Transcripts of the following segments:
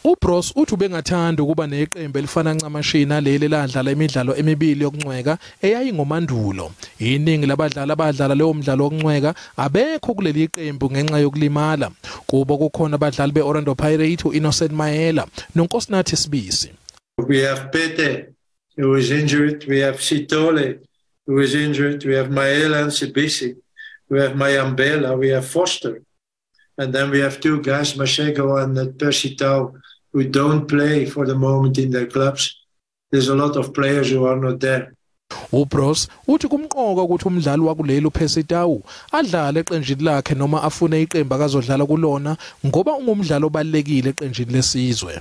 UBroos uthi ubengathanda ukuba neqembu elifana ncamashi naleli ladlala imidlalo emibili yokuncweka eyayingomandulo. Iningi labadlali abadlala leyo mdlalo wokuncweka abekho kuleli qembu ngenxa yokulimala. Kubo kukhona abadlali be-Orlando Pirates u-Innocent Maela noNkosinathi Sibisi. We have Pete, who is injured. We have Sithole, who is injured. We have Maela and Sibisi. We have Mayambela. We have Foster. And then we have two guys, Mashego and Percy Tau, who don't play for the moment in their clubs. There's a lot of players who are not there. UBroos uthi kumqoka ukuthi umdlali wakuleli uPercy Tau adlale eqenjini lakhe noma afune iqembu akazodlala kulona ngoba ungumdlali obalekile eqenjini lesizwe.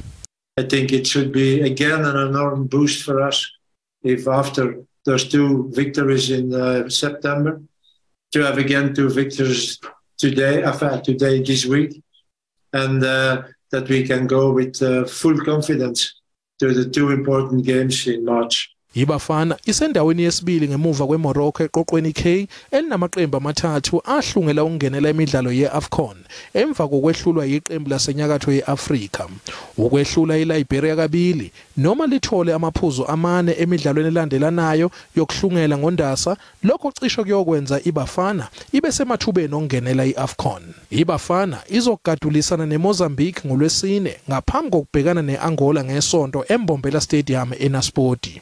I think it should be again an enormous boost for us if after those two victories in September to have again two victories today, today this week, and that we can go with full confidence to the two important games in March. IBafana isendaweni yesibili ngemuva kweMorocco eqoqweni K elinamaqembu amathathu ahlungela ukungenela imidlalo ye-AFCON emva kokwehlulwa yiqembu lasenyakatho ye-Afrika. Ukwehlula iLiberia kabili noma lithole amaphuzu amane emidlalweni elandelanayo yokuhlungela ngoNdasa, lokho cishe kuyokwenza iBafana ibe semathubeni okungenela i-AFCON. IBafana izogadulisana neMozambique ngoLwesine ngaphambi kokubhekana ne-Angola ngeSonto eMbombela Stadium eNaspoti.